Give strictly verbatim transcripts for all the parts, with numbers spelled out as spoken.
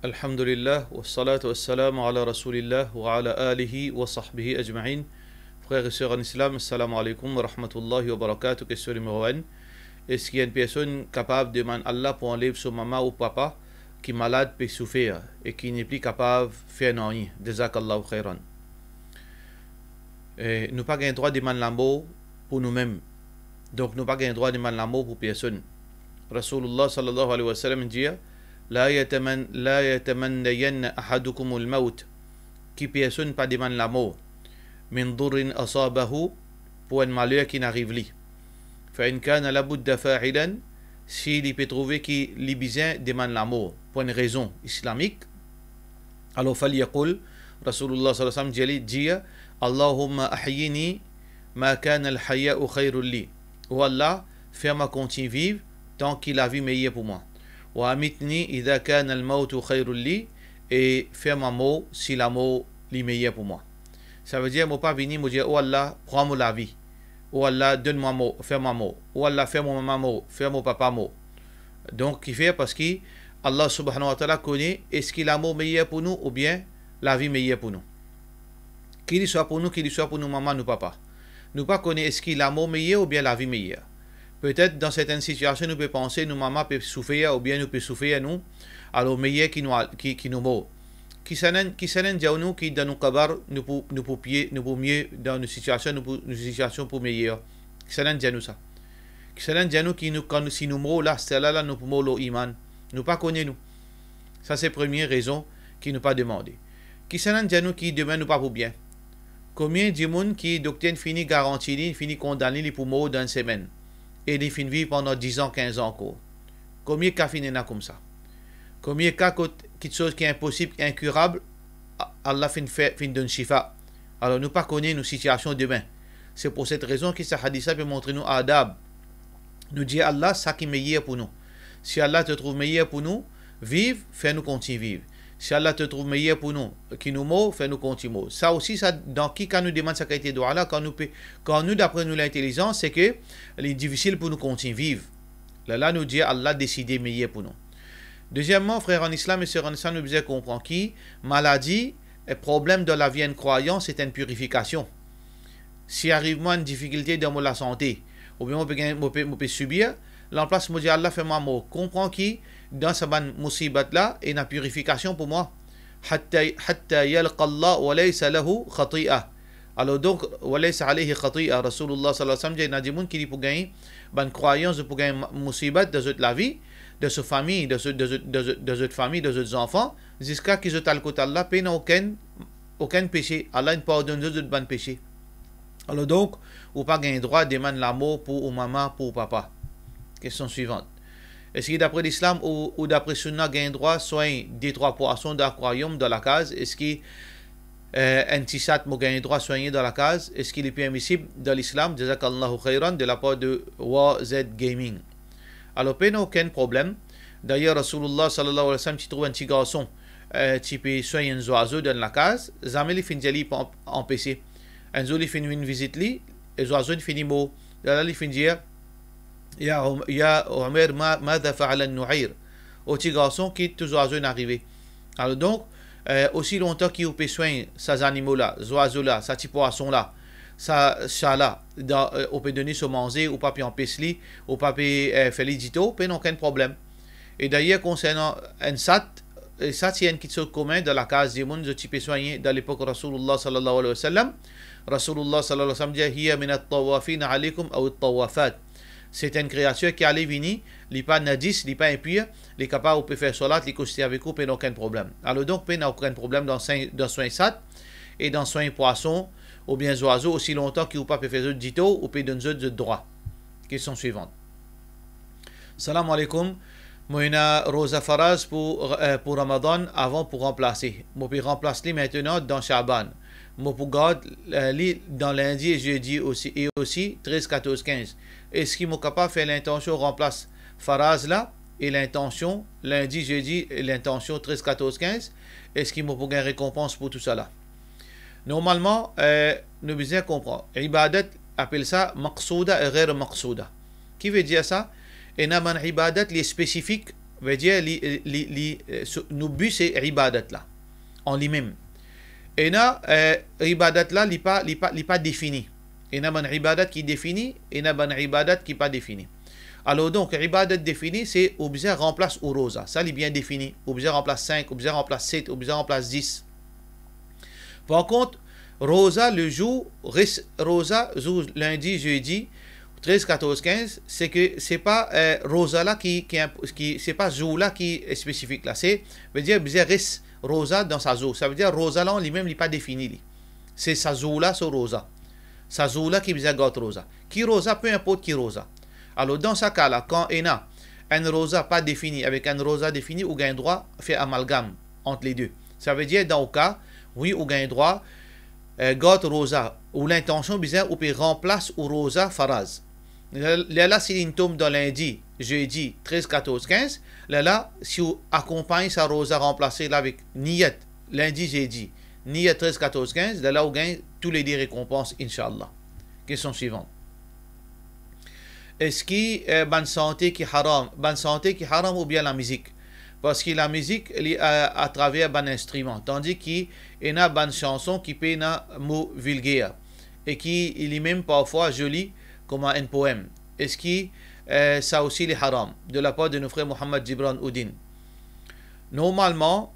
Alhamdulillah, wassalatu wassalamu ala Rasoulillah wa ala alihi wa sahbihi ajmain. Frer e ser an Islam, assalamu alaikum wa rahmatullahi wa barakatuh. Kestion nimero enn, eski enn personn kapav demann Allah pou anlev so mama ou papa ki malad, pe soufer e ki nepli kapav fer nanye? Jazakallahu khairan. E nou pa gagn drwa demann lamor pou noumem. Donk nou pa gagn drwa demann lamor pou personn. Rasoulillah sallallahu alayhi wa sallam dir, "La yataman-, la yatamannayanna ahadukumul mawt." Ki personn pa demann lamor, "min durrin asabahu," pou enn maler ki'nn ariv li. "Fa in kana labudda fa'ilan," si li pe trouve ki li bizin demann lamor pou enn rezon islamik, alor, "falyaqul," Rasoulillah sallallahu alayhi wa sallam dir li, dir, "Allahumma ahyini ma kana al-haya'u khayrul li." O Allah, fer mwa kontign viv tan ki lavi meyer pou mwa. "Wa amitni idha kana al-mawtu khayrul li," e fer mwa mor si lamor li meyer pou mwa. Savedir, mo pa vini, mo dir, "O Allah, pran mo lavi. O Allah, donn mwa mor, fer mwa mor. O Allah, fer mo mama mor, fer mo papa mor." Donk, kifer? Parski Allah subhanahu wa ta'ala kone eski lamor meyer pou nou oubien lavi meyer pou nou. Ki li swa pou nou, ki li swa pou nou mama, nou papa. Nou pa kone eski lamor meyer oubien lavi meyer. Petet, dan sertenn sitiasion, nou pe panse nou mama pe soufer oubien nou pe soufer nou, alor meyer ki nou al-, ki, ki nou mor. Kisannla, kisannla dir nou ki dan nou kabar, nou pou, nou pou pie, nou pou mie, dan nou sitiasion, nou pou, nou sitiasion pou meyer? Kisannla dir nou sa? Kisannla dir nou ki nou, kan nou, si nou mor la, aster la, la, nou pou mor lor iman? Nou pa kone nou. Sa se premie rezon ki nou pa demande. Kisannla dir nou ki demin nou pa pou bien? Komie dimoun ki dokter inn fini garanti li, inn fini kondann li, li pou mor dan enn semenn, e li finn viv pandan diz an, kinz an ankor? Komie ka finn ena koumsa? Komie ka kot kiksoz ki inposib, inkirab, A-, Allah finn fer, finn donn shifa? Alor, nou pa kone nou sitiasion demin. Se pou set rezon ki sa hadis la pe montre nou adab. Nou dir Allah sa ki meyer pou nou. Si Allah to trouv meyer pou nou viv, fer nou kontign viv. Si Allah to trouv meyer pou nou ki nou mor, fer nou kontign mor. Sa osi, sa, dan ki ka nou demann sa kalite dwa la? Kan nou pe, kan nou, dapre nou lintelizans, se ke li difisil pou nou kontign viv. Lerla nou dir Allah deside meyer pou nou. Dezieman, frer an Islam e ser an Islam, nou bizin konpran ki maladi, e problem dan lavi enn krwayan, se enn pirifikasion. Si ariv mwa enn difikilte dan mo lasante, oubien mo pe gagn, mo pe, mo pe sibir, lanplas mo dir Allah fer mwa mor, konpran ki dan sa bann mousibat la, ena pirifikasion pou mwa. Hatta, hatta yalqa Allah wa laysa lahu khati'a. Alor donk, wa laysa alayhi khati'a, Rasoulillah sallallahu alayhi wa sallam dir, ena dimoun ki li pou gagn bann krwayan, zot pou gagn ma-, mousibat dan zot lavi, dan so fami, dan zot, dan zot, dan zot, dan zot fami, dan zot zanfan, ziska ki zot al kot Allah, pena okenn, okenn pese, Allah inn pardonn zot, zot bann pese. Alor donk, ou pa gagn drwa demann lamor pou ou mama, pou ou papa. Kestion swivant. Eski dapre Lislam ou, ou dapre Sunna gagn drwa swagn de trwa pwason dan akwariom, dan lakaz? Eski, eh, enn ti sat mo gagn drwa swagne dan lakaz? Eski li permisib dan Lislam? Jazakallahu khairan, de lapar de War Z Gaming. Alor, pena okenn problem. Dayer, Rasoulillah sallallahu alayhi wa sallam ti trouv enn ti garson, eh, ti pe swagn enn zwazo dan lakaz. Zame li finn dir li pa anp-, anpese. Enn zour li finn vinn vizit li, e zwazo inn fini mor. Lerla li finn dir, "Ya Om-, ya Omer, ma, madha fa'ala an-nu'air?" O ti garson, ki to zwazo inn arive? Alor donk, eh, osi lontan ki ou pe swagn sa zanimo la, zwazo la, sa ti pwason la, sa sha la, dan, eh, ou pe donn li so manze, ou pa pe anpes li, ou pa pe, eh, fer li ditor, pena okenn problem. E dayer, konsernan enn sat, e sa ti enn kiksoz komin dan lakaz dimoun, zot ti pe swagne dan lepok Rasoulillah sallallahu alayhi wa sallam. Rasoulillah sallallahu alayhi wa sallam dir, "Hiya min at-tawafin alaykum aw at-tawafat." Se enn kreatir ki ale vini, li pa najis, li pa inpir, li kapav, ou pe fer swalat, li koste avek ou, pena okenn problem. Alor donk, pena okenn problem dan swagn, dan swagn sat, e dan swagn pwason, oubien zwazo, osi lontan ki ou pa pe fer zot ditor, ou pe donn zot, zot drwa. Kestion swivant. Salam aleykoum. Mo ena roza faraz pou, eh, pou Ramadan, avan pou ranplase. Mo pe ranplas li mintenan dan Shaban. Mo pou gard, eh, li dan lindi e zedi osi, e osi trez, katorz, kinz. Eski mo kapav fer lintansion ranplas faraz la, e lintansion lindi, zedi, e lintansion trez, katorz, kinz? Eski mo pou gagn rekonpans pou tousala? Normalman, eh, nou bizin konpran, ibadat, apel sa maqsouda e ghayr maqsouda. Ki vedir sa? Ena bann ibadat li spesifik vedir li, li, li, eh, so, nou bi se ibadat la, an limem. Ena, eh, ibadat la, li pa, li pa, li pa defini. Ena bann ibadat ki defini, ena bann ibadat ki pa defini. Alor donk, ibadat defini, se ou bizin ranplas ou roza. Sa, li bien defini. Ou bizin ranplas sink, ou bizin ranplas set, ou bizin ranplas dis. Par kont, roza, le zour, res-, roza, zour lindi, zedi, trez, katorz, kinz, se ke se pa, eh, roza la ki, ki inp-, ki, se pa zour la ki spesifik la. Se, vedir, bizin res roza dan sa zour. Savedir, roza la, an limem, li pa defini li. Se sa zour la, so roza. Sa zour la ki bizin gard roza. Ki roza, pe inport ki roza. Alor, dan sa ka la, kan ena enn roza pa defini avek enn roza defini, ou gagn drwa fer amalgam ant le de. Savedir, dan ou ka, wi, ou gagn drwa, eh, gard roza, ou lintansion bizin, ou pe ranplas ou roza faraz. Lerla, si linn tom dan lindi, zedi, trez, katorz, kinz, lerla, si ou akonpagn sa roza ranplase la avek niyat lindi, zedi, niyat trez, katorz, kinz, lerla ou gagn toulede rekonpans, inshallah. Kestion swivan. Eski, eh, bann sante ki haram, bann sante ki haram oubien lamizik? Parski lamizik, li, eh, atraver bann instriman, tandi ki ena bann sanson ki pena mo vilger e ki limem parfwa zoli kouma enn poem. Eski, eh, sa osi li haram? De lapar de nou frer Mohammad Gibran Oudin. Normalman,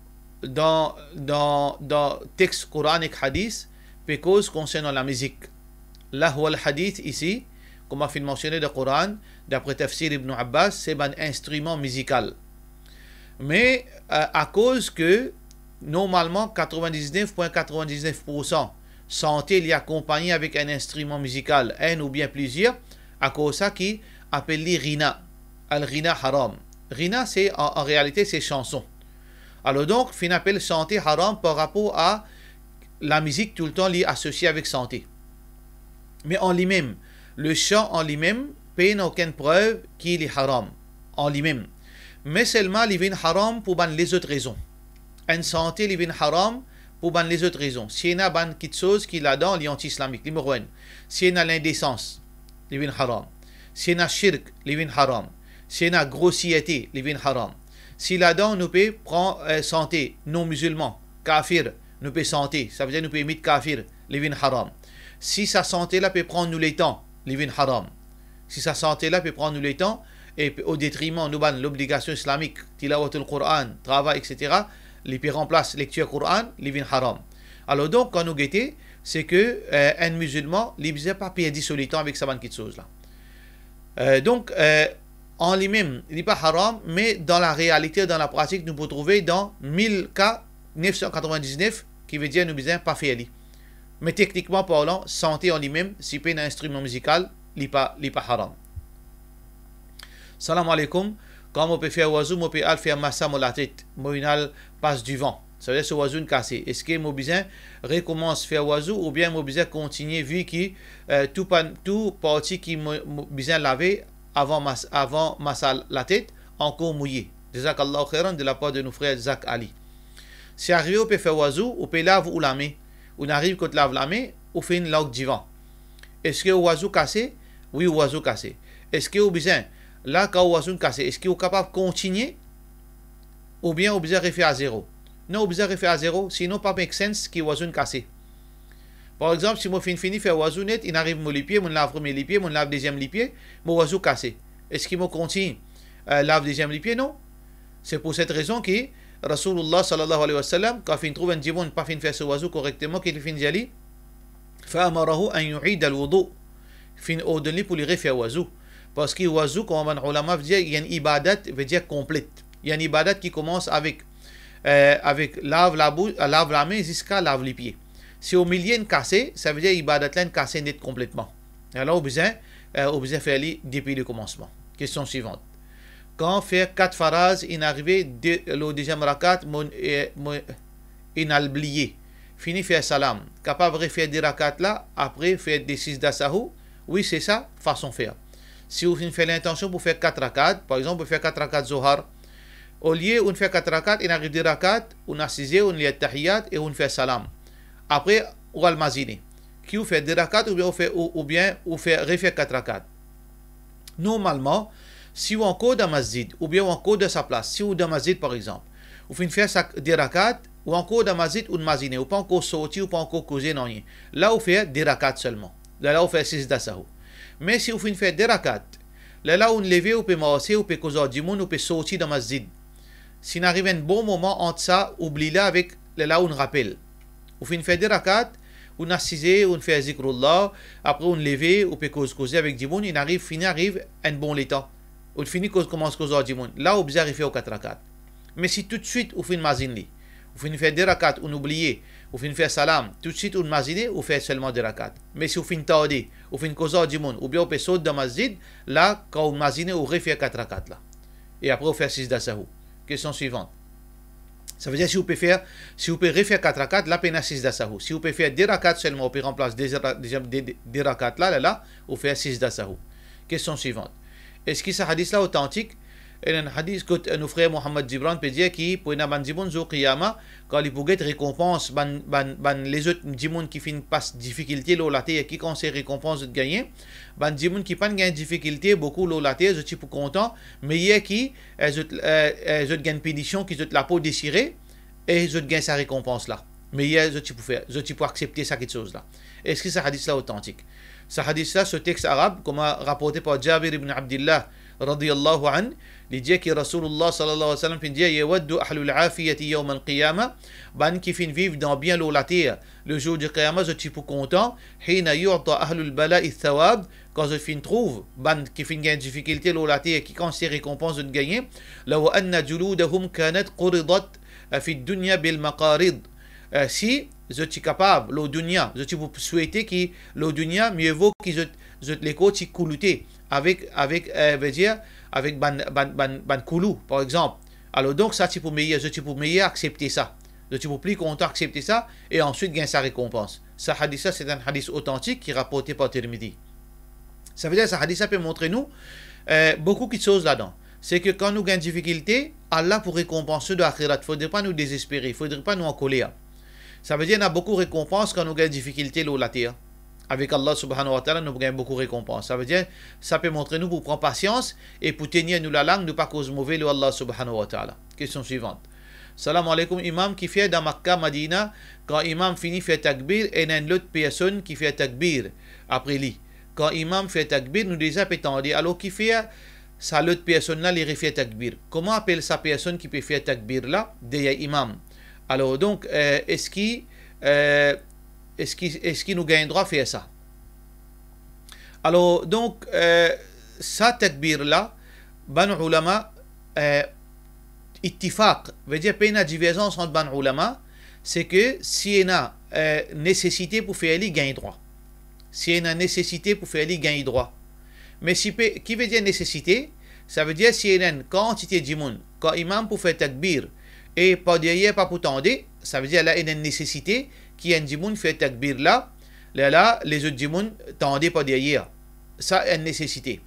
dan, dan, dan text Koran ek Hadis, pe koz konsernan lamizik. Lahw al hadith isi, kouma finn mansione dan Koran, dapre tafsir Ibn Abbas, se bann instriman mizikal. Me, eh, akoz ke normalman katrevin-diznef pwin katrevin-diznef poursan sante li akonpagne avek enn instriman mizikal, enn oubien plizier, akoz sa ki apel li ghina. Al ghina haram. Ghina se, an, an realite, se sanson. Alor donk, finn apel sante haram par rapor a lamizik toultan li asosie avek sante. Me an limem, le san an limem, pena okenn prev ki li haram an limem. Me selman li vinn haram pou bann lezot rezon. Enn sante li vinn haram pou bann lezot rezon. Si ena bann kitsoz ki ladan, li anti-islamik, li mo enn. Si ena lindesans, li vinn haram. Si ena shirk, li vinn haram. Si ena grosierte, li vinn haram. Si ladan nou pe pran, eh, sante non-mizilman, kafir, nou pe sante, savedir nou pe imit kafir, li vinn haram. Si sa sante la pe pran nou letan, li vinn haram. Si sa sante la pe pran nou letan, e pe, o detriman nou bann lobligasion islamik, tilawatul Koran, travay, et cetera, li pe ranplas lektir Koran, li vinn haram. Alor donk, kan nou gete, se ke, eh, enn mizilman, li bizin pa perdi so letan avek sa bann kitsoz la. Eh, donk, eh, an limem, li pa haram, me dan larealite, dan lapratik, nou pou trouve dan mil ka nef san katrevin-diznef, ki vedir nou bizin pa fer li. Me teknikman parlan, sante an limem, si pena instriman mizikal, li pa, li pa haram. Salam aleikoum. Kan mo pe fer wazou, mo pe al fer masa mo latet, mo inn al pas divan. Savedir so wazou inn kase. Eski mo bizin rekoumans fer wazou oubien mo bizin kontigne, vi ki, eh, tou pa, tou parti ki mo, mo bizin lave avan mas-, avan masa latet ankor mouye? Jazakallahu khairan, de lapar de nou frer Zak Ali. Si arive ou pe fer wazou, ou pe lav ou lame, ou inn ariv kot lav lame, ou finn larg divan. Eski ou wazou kase? Wi, ou wazou kase. Eski ou bizin, la kan ou wazou inn kase, eski ou kapav kontigne? Oubien ou bizin refer a zero? Non, ou bizin refer a zero, sinon pa make sense ki wazou inn kase. Par exanp, si mo finn fini fer wazou net, inn ariv mo lipie, mo'nn lav premie lipie, mo'nn lav deziem lipie, mo wazou kase. Eski mo kontign, eh, lav deziem lipie? Non. Se pou set rezon ki Rasoulullah sallallahu alayhi wa sallam, kan finn trouv enn dimoun pa finn fer so wazou korekteman, ki li finn dir li, fa amarahu an yu'ida al-wudu, finn ordonn li pou li refer wazou. Parski wazou, kouma bann oulama dir, li enn ibadat, vedir konplet. Li enn ibadat ki koumans avek, eh, avek lav labou-, lav lame ziska lav lipie. Si omilie inn kase, savedir ibadat la inn kase net konpletman. Alor ou bizin, eh, ou bizin fer li depi lekoumansman. Kestion swivan. Kan fer kat faraz, inn arive de, lor deziem rakat, mo, eh, mo inn al bliye. Fini fer salam. Kapav refer de rakat la, apre fer de sizda sahou? Wi, se sa fason fer. Si ou finn fer lintansion pou fer kat rakat, par exanp, ou fer kat rakat Zohar, olie ou'nn fer kat rakat, inn ariv de rakat, ou'nn asize, ou'nn lir Tahiyat e ou'nn fer salam. Apre, ou al mazine. Ki ou fer de rakat oubien ou fer, ou, oubien ou fer, refer kat rakat? Normalman, Si ou ankor dan masjid, oubien ou ankor dan sa plas, si ou dan masjid par exanp, ou finn fer sa de rakat, ou ankor dan masjid, ou mazine, ou pa ankor sorti, ou pa ankor koze nanye, la ou fer de rakat selman. Lerla ou fer sizda sahou. Me si ou finn fer de rakat, lerla ou leve, ou pe marse, ou pe koz ar dimoun, ou pe sorti dan masjid. Si inn ariv enn bon moman ant sa oubli la avek lerla ou rapel. Ou finn fer de rakat, ou asize, ou fer zikrullah, apre ou leve, ou pe koz koze avek dimoun, inn ariv, fini ariv enn bon letan. Ou fini koz, koumans koz ar dimoun. La ou bizin refer ou kat rakat. Me si toutswit ou finn mazinn li, ou finn fer de rakat, ou oubliye, ou finn fer salam, toutswit ou mazine, ou fer selman de rakat. Me si ou finn tarde, ou finn koz ar dimoun, oubien ou pe sort dan masjid, la, kan ou mazine, ou refer kat rakat la. E apre ou fer sizda sahou. Kestion swivan. Savedir si ou pe fer, si ou pe refer kat rakat, la pena sizda sahou. Si ou pe fer de rakat selman, ou pe ranplas de, de, de, de rakat la, lerla, ou fer sizda sahou. Kestion swivan. Eski sa hadis la otantik? Ena enn hadis kot, eh, nou frer Mohammad Gibran pe dir ki pou ena bann dimoun zour Qiyama, kan li pou get rekonpans bann, bann, bann lezot dimoun ki finn pas difikilte lor later, ki kantite rekonpans zot gagne, bann dimoun ki pa'nn gagn difikilte boukou lor later, zot ti pou kontan, meyer ki, eh, zot, eh, eh, zot gagn pinision ki zot lapo desire, e zot gagn sa rekonpans la. Meyer zot ti pou fer, zot ti pou aksepte sa kiksoz la. Eski sa hadis la otantik? Sa hadis la, so text arab, kouma raporte par Jabir ibn Abdillah, radiyallahu anhu, li dir ki Rasoulillah, sallallahu alayhi wa sallam, finn dir, "Yawaddu ahlul afiyati yawmal qiyamah", bann ki finn viv dan bien lor later, lezour di Qiyama, zot ti pou kontan, "hina yu'ta ahlul bala'i thawab", kan zot finn trouv bann ki finn gagn difikilte lor later, ki kantite rekonpans zot gagne, "law anna juludahum kanat quridat fi dunya bil maqarid." Eh, si zot ti kapav, lor dunya, zot ti pou swete ki lor dunya, mie vo ki zot, zot lekor ti kouloute avek, avek, eh, vedir, avek bann, bann, bann, bann koulou, par exanp. Alor donk, sa ti pou meyer, zot ti pou meyer aksepte sa. Zot ti pou pli kontan aksepte sa, e answit gagn sa rekonpans. Sa hadis la, se enn hadis otantik ki raporte par Tirmidhi. Savedir, sa hadis la pe montre nou, eh, boukou kiksoz ladan. Se ki kan nou gagn difikilte, Allah pou rekonpans nou dan laxirat. Fodre pa nou dezespere, fodre pa nou ankoler. Savedir, ena boukou rekonpans kan nou gagn difikilte lor later. Avek Allah subhanahu wa ta'ala, nou pou gagn boukou rekonpans. Savedir, sa pe montre nou pou pran pasians e pou tenir nou lalang, nou pa koz move lor Allah subhanahu wa ta'ala. Kestion swivan. Salam aleykoum, Imam, kifer dan Makka, Madina, kan Imam fini fer takbir, ena enn lot personn ki fer takbir apre li? Kan Imam fer takbir, nou deza pe tande, alor kifer sa lot personn la, li refer takbir? Kouma apel sa personn ki pe fer takbir la deryer Imam? Alor donk, eh, eski, eh, eski, eski nou gagn drwa fer sa? Alor donk, eh, sa takbir la, bann oulama, eh, ittifaq, vedir pena diverzans ant bann oulama, se ki si ena, eh, nesesite pou fer li, gagn drwa. Si ena nesesite pou fer li, gagn drwa. Me si pe, ki vedir nesesite? Savedir si ena enn kantite dimoun, kan Imam pou fer takbir, e par deryer pa pou tande, savedir la ena enn nesesite ki enn dimoun fer takbir la, lerla lezot dimoun tande par deryer. Sa enn nesesite.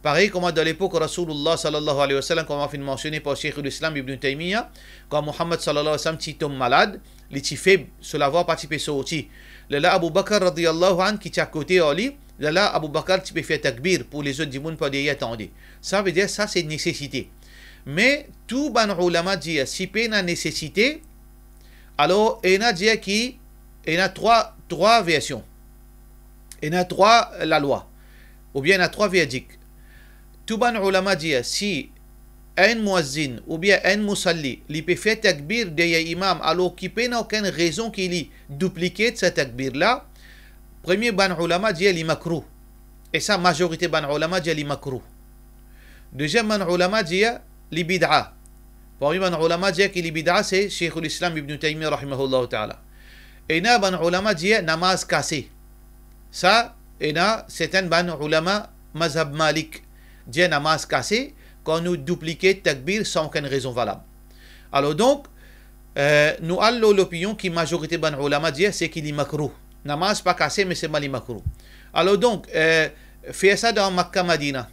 Parey kouma dan lepok Rasoulillah, sallallahu alayhi wa sallam, kouma finn mansione par Sheikh al-Islam Ibn Taymiyyah, kan Muhammad, sallallahu alayhi wa sallam, ti tom malad, li ti feb, so lavwa pa ti pe sorti. Lerla Abu Bakr, radiyallahu anhu, ki ti akote ar li, lerla Abu Bakr ti pe fer takbir pou lezot dimoun par deryer tande. Savedir sa se nesesite. Me tou bann oulama dir, si pena nesesite, alor ena dir ki, ena trwa, trwa version. Ena trwa lalwa, oubien ena trwa verdik. Tou bann oulama dir, si enn muazzin oubien enn musalli, li pe fer takbir deryer Imam, alor ki pena okenn rezon ki li douplike sa takbir la, premie bann oulama dir li makrouh. E sa mazorite bann oulama dir li makrouh. Deziem bann oulama dir li bid'a. Parmi bann oulama dir ki li bid'a, se Sheikh al-Islam Ibn Taymiyyah, rahimahullahu ta'ala. Ena bann oulama dir namaz kase. Sa, ena sertin bann oulama mazhab Malik dir namaz kase, kan nou douplike takbir san okenn rezon valab. Alor donk, eh, nou al lor lopinion ki mazorite bann oulama dir, se ki li makrouh. Namaz pa kase, me selman li makrouh. Alor donk, eh, fer sa dan Makka, Madina,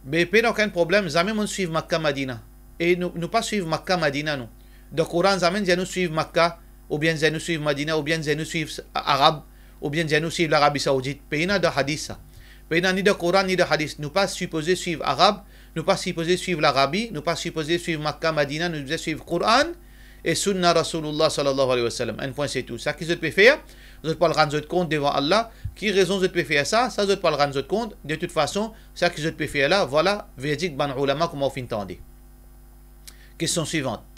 be pena okenn problem, zame monn swiv Makka, Madina. E nou, nou pa swiv Makka, Madina, nou. Dan Koran, zame dir nou swiv Makka, oubien dir nou swiv Madina, oubien dir nou swiv Arab, oubien dir nou swiv Larabi Saoudit. Pena dan hadis sa. Pena ni dan Koran, ni dan hadis. Nou pa sipoze swiv Arab, Nou pa sipoze swiv Larabi, nou pa sipoze swiv Makka, Madina, nou bizin swiv Koran e Sunna Rasoulillah sallallahu alayhi wa sallam. Enn pwin, se tou. Sa ki zot pe fer, zot pou al rann zot kont devan Allah. Ki rezon zot pe fer sa, sa zot pou al rann zot kont. De tout fason, sa ki zot pe fer la, vwala verdik bann oulama kouma ou finn tande. Kestion swivant.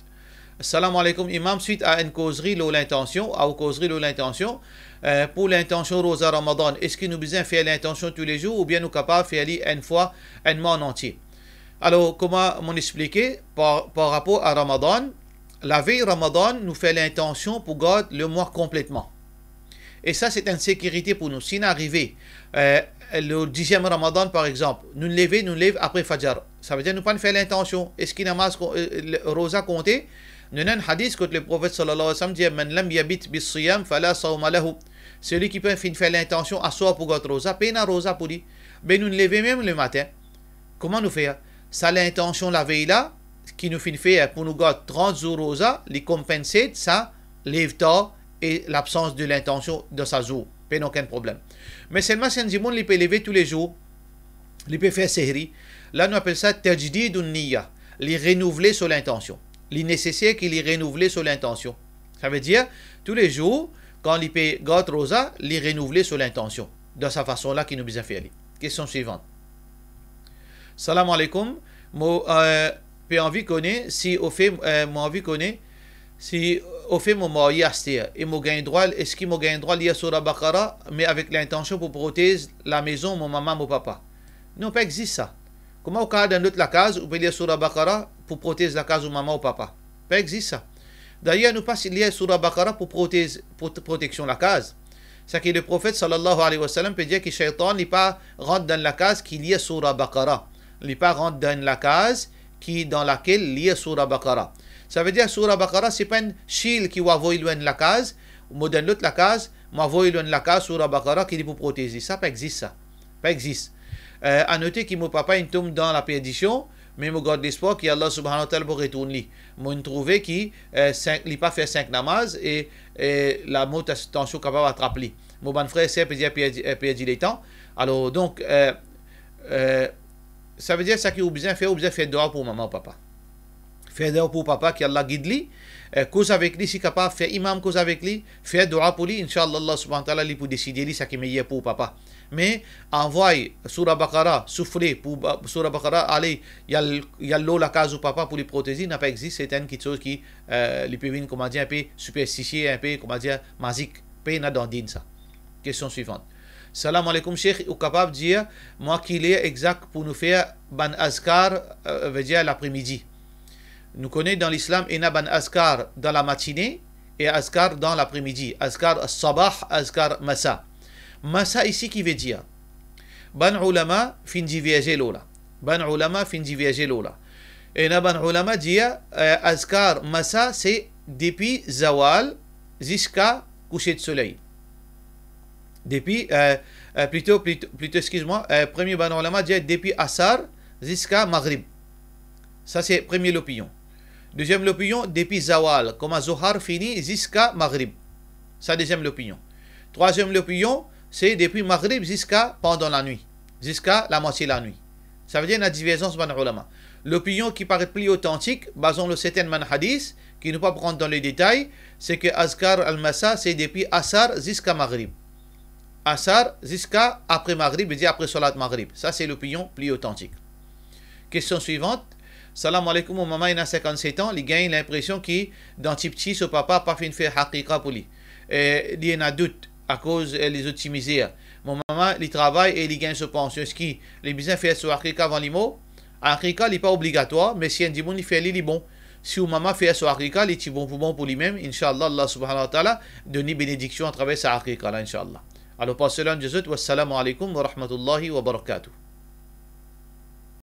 Salam aleykoum, Imam, swit a enn kozri lor lintansion, a ou kozri lor lintansion, eh, pou lintansion roza Ramadan, eski nou bizin fer lintansion toulezour oubien nou kapav fer li enn fwa enn mwa an antie? Alor, kouma monn explike, par, par rapor a Ramadan, lavey Ramadan, nou fer lintansion pou gard lemwa konpletman. E sa, se enn sekirite pou nou. Si nou arive, eh, le diziem Ramadan, par exanp, nou leve, nou lev apre Fajar. Savedir nou pa'nn fer lintansion. Eski namaz ko-, eh, le, roza konte? Nou ena enn hadis kot Leprofet sallallahu alayhi wa sallam dir, "Man lam yabit bis-siyam fala sawma lahu." Seki pa finn fer lintansion aswar pou gard roza, pena roza pou li. Be nou leve mem lematin. Kouma nou fer? Sa lintansion lavey la, ki nou finn fer pou nou gard trant zour roza, li konpanse sa lev tar e labsans de lintansion dan sa zour. Pena okenn problem. Me selman si enn dimoun li pe leve toulezour, li pe fer sehri, la nou apel sa tajdidun niyya, li renouvle so lintansion. Li neseser ki li renouvle so lintansion. Savedir, toulezour, kan li pe gard roza, li renouvle so lintansion. Dan sa fason la ki nou bizin fer li. Kestion swivant. Salam aleykoum. Mo, eh, pe anvi kone si ofe, eh, mo anvi kone si ofe mo marye aster e mo gagn drwa, eski mo gagn drwa lir Soura Bakara, me avek lintansion pou protez lamezon, mo mama, mo papa? Non, pa exis sa. Kouma ou kapav dan lot lakaz, ou pe lir Soura Bakara pou protez lakaz ou mama ou papa? Pa exis sa. Dayer, nou pa lir Soura Bakara pou protez, pou proteksion lakaz. Seki Leprofet sallallahu alayhi wa sallam pe dir ki shaytan li pa rant dan lakaz ki lir Soura Bakara. Li pa rant dan lakaz ki dan lakel lir Soura Bakara. Savedir Soura Bakara, se pa enn shil ki ou avoy lor enn lakaz, mo dan lot lakaz, mo avoy lor enn lakaz Soura Bakara ki li pou protez li. Sa pa exis sa. Pa exis. Eh, a note ki mo papa inn tom dan laperdision, me mo gard lespwar ki Allah subhanahu wa ta'ala pou retourn li. Mo'nn trouve ki, eh, sink, li pa fer sink namaz e, e lamor, tansion kapav atrap li. Mo bann frer e ser pe dir perdi, eh, perdi letan. Alor, donk, eh, eh, savedir seki ou bizin fer, ou bizin fer dwa pou mama, papa. Fer dwa pou papa ki Allah gid li, eh, koz avek li, si kapav, fer imam koz avek li, fer dwa pou li, inshallah, Allah subhanahu wa ta'ala, li pou deside li seki meyer pou papa. Me anvoy Soura Bakara, soufle pou ba-, Soura Bakara ale, li al, li al lor lakaz ou papa pou li protez li, napa exis, se enn kiksoz ki, eh, li pe vinn, koumadir, enpe siperstisie, enpe, koumadir, mazik. Pena dan din sa. Kestion swivant. Salam aleykoum, Sheikh, ou kapav dir mwa ki ler exak pou nou fer bann azkar, eh, vedir lapremidi? Nou kone dan Lislam, ena bann azkar dan lamatine e azkar dan lapremidi. Azkar sabah, azkar masa. Masa isi ki vedir, bann oulama finn diverze lor la. Bann oulama finn diverze lor la. Ena bann oulama dir, eh, azkar masa se depi zawal ziska kouser de soley. Depi, eh, eh, plito, plito, plito, eskiz mwa, eh, premie bann oulama dir depi asar ziska magrib. Sa se premie lopinion. Deziem lopinion, depi zawal, kouma zohar fini, ziska magrib. Sa deziem lopinion. Trwaziem lopinion, se depi magrib ziska pandan lanwit, ziska lamwatie lanwit. Savedir ena diverzans bann oulama. Lopinion ki paret pli otantik, bazan lor sertenn bann hadis, ki nou pa pou rant dan ledetay, se ki azkar al-masa, se depi asar ziska magrib. Asar ziska apre magrib, vedir apre salat magrib. Sa se lopinion pli otantik. Kestion swivant. Salam aleykoum, mo mama ena sinkannset an, li gagn linpresion ki dan tipti so papa pa finn fer akika pou li. Eh, li ena dout akoz, eh, lezot ti mizer. Mo mama, li travay e li gagn so pansion. Eski li bizin fer so akika avan li mor? Akika, li pa obligatwar, me si enn dimoun li fer li, li bon. Si ou mama fer so akika, li ti bon pou bon pou limem, inshallah, Allah subhanahu wa ta'ala donn li benediksion atraver sa akika la, inshallah. Alor, pas salam zot, wassalamu aleykoum wa rahmatullahi wa barakatuh.